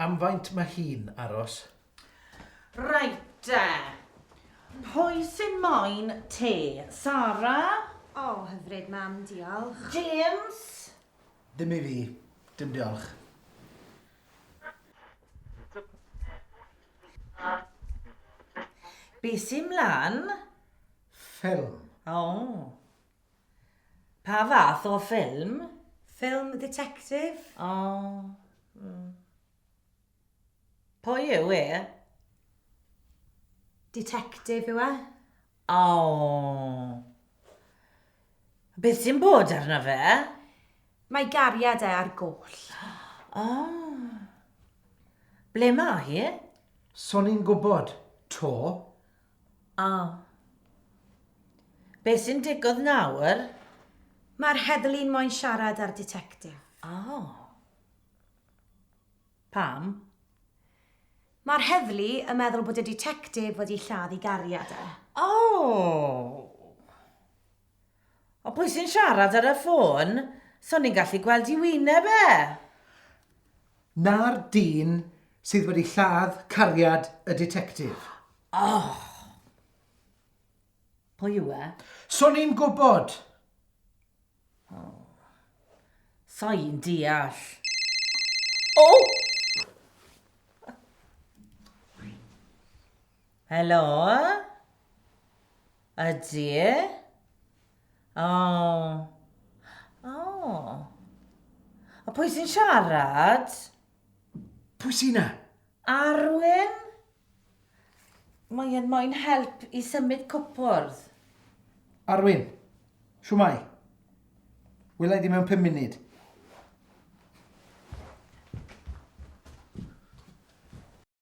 Am faint mae hi'n aros? Reit te. Pwy sy'n moyn te? Sara? O, hyfryd, mam, diolch. James? Ddim i fi, dim diolch. Be sy'n mlan? Ffilm. O. Pa fath o ffilm? Ffilm dditectif. O. Mm. Pwy yw e? Ditectif yw e. O. Beth sy'n bod arno fe? Mae gariad e ar goll. O. Ble mae hi? Son i'n gwybod, to. O. Be sy'n digwydd nawr? Mae'r heddlu'n moyn siarad â'r ditectif. O. Pam? Mae'r heddlu yn meddwl bod y ditectif wedi lladd ei gariad e. O! O pwy sy'n siarad ar y ffôn? So ni'n gallu gweld i wyneb e. Na'r dyn sydd wedi lladd cariad y ditectif. O! Pwy yw e? So ni'n gwybod! O. So i'n deall. O! Helo? Ydy? O. O. A pwy sy'n siarad? Pwy sy'n na? Arwyn? Mae e'n moyn help i symud cwpwrdd. Arwyn, shwmae? Wela i di mewn pum munud.